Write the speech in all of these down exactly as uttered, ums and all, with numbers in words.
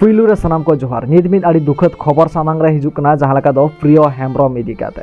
ᱯᱩᱭᱞᱩ ᱨᱮ ᱥᱟᱱᱟᱢ ᱠᱚ ᱡᱚᱦᱟᱨ᱾ ᱱᱤᱛ ᱢᱤᱫ ᱟᱹᱰᱤ ᱫᱩᱠᱷᱟᱹᱛ ᱠᱷᱚᱵᱚᱨ ᱥᱟᱢᱟᱝ ᱨᱮ ᱦᱤᱡᱩᱜ ᱠᱟᱱᱟ, ᱡᱟᱦᱟᱸ ᱞᱮᱠᱟ ᱫᱚ ᱯᱨᱤᱭᱚ ᱦᱮᱢᱵᱨᱚᱢ ᱤᱫᱤ ᱠᱟᱛᱮ᱾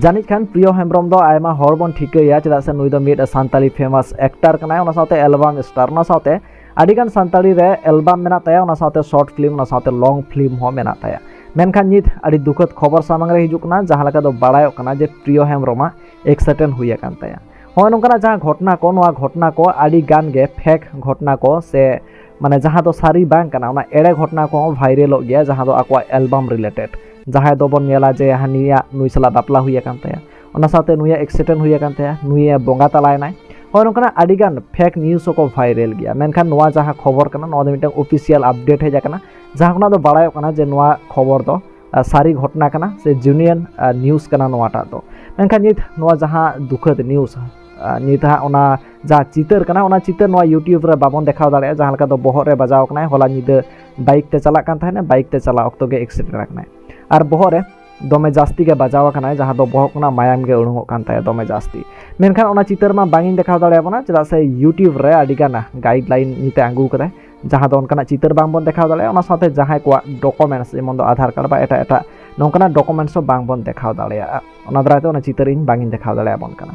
ᱡᱟᱹᱱᱤᱡ ᱠᱷᱟᱱ ᱯᱨᱤᱭᱚ ᱦᱮᱢᱵᱨᱚᱢ ᱫᱚ ᱟᱭᱢᱟ ᱦᱚᱲ ᱵᱚᱱ ᱴᱷᱤᱠᱟᱹᱭᱟ, ᱪᱮᱫᱟᱜ ᱥᱮ ᱱᱩᱭ ᱫᱚ ᱢᱤᱫ ᱥᱟᱱᱛᱟᱲᱤ famous actor ᱠᱟᱱᱟᱭ, ᱚᱱᱟ ᱥᱟᱶᱛᱮ album star, ᱚᱱᱟ ᱥᱟᱶᱛᱮ ᱟᱹᱰᱤᱜᱟᱱ ᱥᱟᱱᱛᱟᱲᱤ ᱨᱮ album ᱢᱮᱱᱟᱜ ᱛᱟᱭᱟ, ᱚᱱᱟ ᱥᱟᱶᱛᱮ short film, ᱚᱱᱟ ᱥᱟᱶᱛᱮ long film ᱦᱚᱸ ᱢᱮᱱᱟᱜ ᱛᱟᱭᱟ᱾ ᱢᱮᱱᱠᱷᱟᱱ ᱱᱤᱛ ᱟᱹᱰᱤ ᱫᱩᱠᱷᱟᱹᱛ ᱠᱷᱚᱵᱚᱨ ᱥᱟᱢᱟᱝ ᱨᱮ ᱦᱤᱡᱩᱜ ᱠᱟᱱᱟ, ᱡᱟᱦᱟᱸ ᱞᱮᱠᱟ ᱫᱚ ᱵᱟᱲᱟᱭᱚᱜ ᱠᱟᱱᱟ ᱡᱮ ᱯᱨᱤᱭᱚ ᱦᱮᱢᱵᱨᱚᱢᱟᱜ accident ᱦᱩᱭ ᱟᱠᱟᱱ ᱛᱟᱭᱟ᱾ ᱦᱚᱸᱜᱼᱚᱭ ᱱᱚᱝᱠᱟᱱᱟᱜ ᱡᱟᱦᱟᱸ ᱜᱷᱚᱴᱚᱱᱟ ᱠᱚ, ᱱᱚᱣᱟ ᱜᱷᱚᱴᱚᱱᱟ ᱠᱚ ᱟᱹᱰᱤ ᱜᱟᱱ ᱜᱮ fake ᱜᱷᱚᱴᱚᱱᱟ ᱠᱚ, ᱥᱮ ᱢᱟᱱᱮ ᱡᱟᱦᱟᱸ ᱫᱚ ᱥᱟᱹᱨᱤ ᱵᱟᱝ ᱠᱟᱱᱟ, ᱚᱱᱟ ᱮᱲᱮ ᱜᱷᱚᱴᱚᱱᱟ ᱠᱚᱦᱚᱸ ᱵᱷᱟᱭᱨᱟᱞᱚᱜ ᱜᱮᱭᱟ, ᱡᱟᱦᱟᱸ ᱫᱚ ᱟᱠᱚᱣᱟᱜ album related᱾ ᱡᱟᱦᱟᱸᱭ ᱫᱚᱵᱚᱱ ᱧᱮᱞᱟ ᱡᱮ ᱦᱟᱹᱱᱤᱭᱟᱜ ᱱᱩᱭ ᱥᱟᱞᱟᱜ ᱵᱟᱯᱞᱟ ᱦᱩᱭ ᱟᱠᱟᱱ ᱛᱟᱭᱟ, ᱚᱱᱟ ᱥᱟᱶᱛᱮ ᱱᱩᱭᱟᱜ accident ᱦᱩᱭ ᱟᱠᱟᱱ ᱛᱟᱭᱟ, ᱱᱩᱭᱮ ᱵᱚᱸᱜᱟ ᱛᱟᱞᱟᱭᱮᱱᱟᱭ᱾ ᱦᱚᱸᱜᱼᱚᱭ ᱱᱚᱝᱠᱟᱱᱟᱜ ᱟᱹᱰᱤᱜᱟᱱ fake news ᱦᱚᱸᱠᱚ ᱵᱷᱟᱭᱨᱟᱞ ᱜᱮᱭᱟ, ᱢᱮᱱᱠᱷᱟᱱ ᱱᱚᱣᱟ ᱡᱟᱦᱟᱸ ᱠᱷᱚᱵᱚᱨ ᱠᱟᱱᱟ, ᱱᱚᱣᱟ ᱫᱚ ᱢᱤᱫᱴᱟᱝ official update ᱦᱮᱡ ᱟᱠᱟᱱᱟ, ᱡᱟᱦᱟᱸ ᱠᱷᱚᱱᱟᱜ ᱫᱚ ᱵᱟᱲᱟᱭᱚᱜ ᱠᱟᱱᱟ ᱡᱮ ᱱᱚᱣᱟ ᱠᱷᱚᱵᱚᱨ ᱫᱚ ᱟᱨ ᱥᱟᱹᱨᱤ ᱜᱷᱚᱴᱚᱱᱟ ᱠᱟᱱᱟ ᱥᱮ genuine, ᱟᱨ, news ᱠᱟᱱᱟ ᱱᱚᱣᱟᱴᱟᱜ ᱫᱚ᱾ ᱢᱮᱱᱠᱷᱟᱱ ᱱᱤᱛ ᱱᱚᱣᱟ ᱡᱟᱦᱟᱸ ᱫᱩᱠᱷᱟᱹᱛ news, ᱟᱨ, ᱱᱤᱛ ᱦᱟᱸᱜ ᱚᱱᱟ ᱡᱟᱦᱟᱸ ᱪᱤᱛᱟᱹᱨ ᱠᱟᱱᱟ, ᱚᱱᱟ ᱪᱤᱛᱟᱹᱨ ᱱᱚᱣᱟ YouTube ᱨᱮ ᱵᱟᱵᱚᱱ ᱫᱮᱠᱷᱟᱣ ᱫᱟᱲᱮᱭᱟᱜᱼᱟ᱾ ᱡᱟᱦᱟᱸ ᱞᱮᱠᱟ ᱫᱚ ᱵᱚᱦᱚᱜ ᱨᱮ ᱵᱟᱡᱟᱣ ᱠᱟᱱᱟᱭ, ᱦᱚᱞᱟ ᱧᱤᱫᱟᱹ bike ᱛᱮ ᱪᱟᱞᱟᱜ ᱠᱟᱱ ᱛᱟᱦᱮᱱᱟ, bike ᱛᱮ ᱪᱟᱞᱟᱣ ᱚᱠᱛᱚ ᱜᱮ accident ᱟᱠᱟᱱᱟᱭ ᱟᱨ ᱵᱚᱦᱚᱜ ᱨᱮ ᱫᱚᱢᱮ ᱡᱟᱹᱥᱛᱤ ᱜᱮ ᱵᱟᱡᱟᱣ ᱟᱠᱟᱱᱟᱭ, ᱡᱟᱦᱟᱸ ᱫᱚ ᱵᱚᱦᱚᱜ ᱠᱷᱚᱱᱟᱜ ᱢᱟᱭᱟᱢ ᱜᱮ ᱩᱰᱩᱝᱚᱜ ᱠᱟᱱ ᱛᱟᱭᱟ ᱫᱚᱢᱮ ᱡᱟᱹᱥᱛᱤ᱾ ᱢᱮᱱᱠᱷᱟᱱ ᱚᱱᱟ ᱪᱤᱛᱟᱹᱨ ᱢᱟ ᱵᱟᱝ ᱤᱧ ᱫᱮᱠᱷᱟᱣ ᱫᱟᱲᱮᱭᱟᱵᱚᱱᱟ, ᱪᱮᱫᱟᱜ ᱥᱮ YouTube ᱨᱮ ᱟᱹᱰᱤᱜᱟᱱ guideline ᱱᱤᱛᱮ ᱟᱹᱜᱩ ᱟᱠᱟᱫᱟᱭ, ᱡᱟᱦᱟᱸ ᱫᱚ ᱚᱱᱠᱟᱱᱟᱜ ᱪᱤᱛᱟᱹᱨ ᱵᱟᱝᱵᱚᱱ ᱫᱮᱠᱷᱟᱣ ᱫᱟᱲᱮᱭᱟᱜᱼᱟ᱾ ᱚᱱᱟ ᱥᱟᱶᱛᱮ ᱡᱟᱦᱟᱸᱭ ᱠᱚᱣᱟᱜ documents, ᱡᱮᱢᱚᱱ ᱫᱚ ᱟᱫᱷᱟᱨ ᱠᱟᱨᱰ ᱵᱟ ᱮᱴᱟᱜ ᱮᱴᱟᱜ ᱱᱚᱝᱠᱟᱱᱟᱜ documents ᱦᱚᱸ ᱵᱟᱝᱵᱚᱱ ᱫᱮᱠᱷᱟᱣ ᱫᱟᱲᱮᱭᱟᱜᱼᱟ᱾ ᱚᱱᱟ ᱫᱟᱨᱟᱭ ᱛᱮ ᱚᱱᱟ ᱪᱤᱛᱟᱹᱨ ᱤᱧ ᱵᱟᱝ ᱤᱧ ᱫᱮᱠᱷᱟᱣ ᱫᱟᱲᱮᱭᱟᱵᱚᱱ ᱠᱟᱱᱟ᱾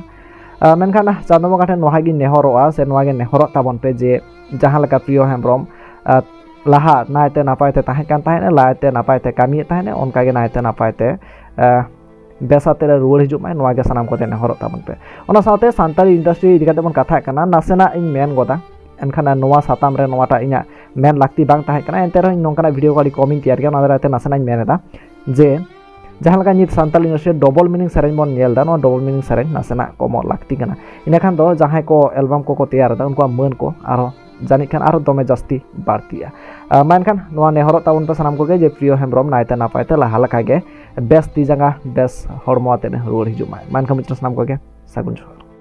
ᱟᱨ ᱢᱮᱱᱠᱷᱟᱱ ᱪᱟᱸᱫᱚ ᱵᱚᱸᱜᱟ ᱴᱷᱮᱱ ᱱᱚᱣᱟ ᱜᱤᱧ ᱱᱮᱦᱚᱨᱚᱜᱼᱟ, ᱥᱮ ᱱᱚᱣᱟ ᱜᱮ ᱱᱮᱦᱚᱨᱚᱜ ᱛᱟᱵᱚᱱ ᱯᱮ, ᱡᱮ ᱡᱟᱦᱟᱸ ᱞᱮᱠᱟ ᱯᱨᱤᱭᱚ ᱦᱮᱢᱵᱨᱚᱢ, ᱟᱨ, ᱞᱟᱦᱟ ᱱᱟᱭᱛᱮ ᱱᱟᱯᱟᱭ ᱛᱮ ᱛᱟᱦᱮᱸ ᱠᱟᱱ ᱛᱟᱦᱮᱸᱫ, ᱱᱟᱭᱛᱮ ᱱᱟᱯᱟᱭ ᱛᱮ ᱠᱟᱹᱢᱤᱭᱮᱫ ᱛᱟᱦᱮᱸᱫ, ᱚᱱᱠᱟ ᱜᱮ ᱱᱟᱭᱛᱮ ᱱᱟᱯᱟᱭ ᱛᱮ, ᱟᱨ, ᱵᱮᱥ ᱟᱛᱮ ᱨᱮ ᱨᱩᱣᱟᱹᱲ ᱦᱤᱡᱩᱜ ᱢᱟᱭ, ᱱᱚᱣᱟ ᱜᱮ ᱥᱟᱱᱟᱢ ᱠᱚᱛᱮ ᱱᱮᱦᱚᱨᱚᱜ ᱛᱟᱵᱚᱱ ᱯᱮ᱾ ᱚᱱᱟ ᱥᱟᱶᱛᱮ ᱥᱟᱱᱛᱟᱲᱤ industry ᱤᱫᱤ ᱠᱟᱛᱮ ᱵᱚᱱ ᱠᱟᱛᱷᱟᱜ ᱠᱟᱱᱟ, ᱱᱟᱥᱮᱱᱟᱜ ᱤᱧ ᱢᱮᱱ ᱜᱚᱫᱟ᱾ ᱮᱱᱠᱷᱟᱱ ᱱᱚᱣᱟ ᱥᱟᱛᱟᱢ ᱨᱮ ᱱᱚᱣᱟᱴᱟᱜ ᱤᱧᱟᱹᱜ ᱢᱮᱱ ᱞᱟᱹᱠᱛᱤ ᱵᱟᱝ ᱛᱟᱦᱮᱸ ᱠᱟᱱᱟ, ᱮᱱᱛᱮ ᱨᱮᱦᱚᱸ ᱤᱧ ᱱᱚᱝᱠᱟᱱᱟᱜ video ᱠᱚ ᱟᱹᱰᱤ ᱠᱚᱢ ᱤᱧ ᱛᱮᱭᱟᱨ ᱜᱮᱭᱟ, ᱚᱱᱟ ᱫᱟᱨᱟᱭ ᱛᱮ ᱱᱟᱥᱮᱱᱟᱜ ᱤᱧ ᱢᱮᱱ ᱮᱫᱟ ᱡᱮ ᱡᱟᱦᱟᱸ ᱞᱮᱠᱟ ᱱᱤᱛ ᱥᱟᱱᱛᱟᱲᱤ industry ᱨᱮ double meaning ᱥᱮᱨᱮᱧ ᱵᱚᱱ ᱧᱮᱞ ᱮᱫᱟ, ᱱᱚᱣᱟ double meaning ᱥᱮᱨᱮᱧ ᱱᱟᱥᱮᱱᱟᱜ ᱠᱚᱢᱚᱜ ᱞᱟᱹᱠᱛᱤ ᱠᱟᱱᱟ᱾ ᱤᱱᱟᱹᱠᱷᱟᱱ ᱫᱚ ᱡᱟᱦᱟᱸᱭ ᱠᱚ album ᱠᱚᱠᱚ ᱛᱮᱭᱟᱨ ᱮᱫᱟ, ᱩᱱᱠᱩᱣᱟᱜ ᱢᱟᱹᱱ ᱠᱚ ᱟᱨᱦᱚᱸ ᱡᱟᱹᱱᱤᱡ ᱠᱷᱟᱱ ᱟᱨᱦᱚᱸ ᱫᱚᱢᱮ ᱡᱟᱹᱥᱛᱤ ᱵᱟᱹᱲᱛᱤᱜᱼᱟ᱾ ᱟᱨ ᱢᱟ ᱮᱱᱠᱷᱟᱱ ᱱᱚᱣᱟ ᱱᱮᱦᱚᱨᱚᱜ ᱛᱟᱵᱚᱱ ᱯᱮ ᱥᱟᱱᱟᱢ ᱠᱚᱜᱮ ᱡᱮ ᱯᱨᱤᱭᱚ ᱦᱮᱢᱵᱨᱚᱢ ᱱᱟᱭᱛᱮ ᱱᱟᱯᱟᱭ ᱛᱮ ᱞᱟᱦᱟ ᱞᱮᱠᱟ ᱜᱮ ᱵᱮᱥ ᱛᱤ ᱡᱟᱸᱜᱟ ᱵᱮᱥ ᱦᱚᱲᱢᱚ ᱟᱛᱮ ᱨᱩᱣᱟᱹᱲ ᱦᱤᱡᱩᱜ ᱢᱟᱭ᱾ ᱢᱟ ᱮᱱᱠᱷᱟᱱ ᱢᱩᱪᱟᱹᱫ ᱥᱟᱱᱟᱢ ᱠᱚᱜᱮ ᱥᱟᱹᱜᱩᱱ ᱡᱚᱦᱟᱨ᱾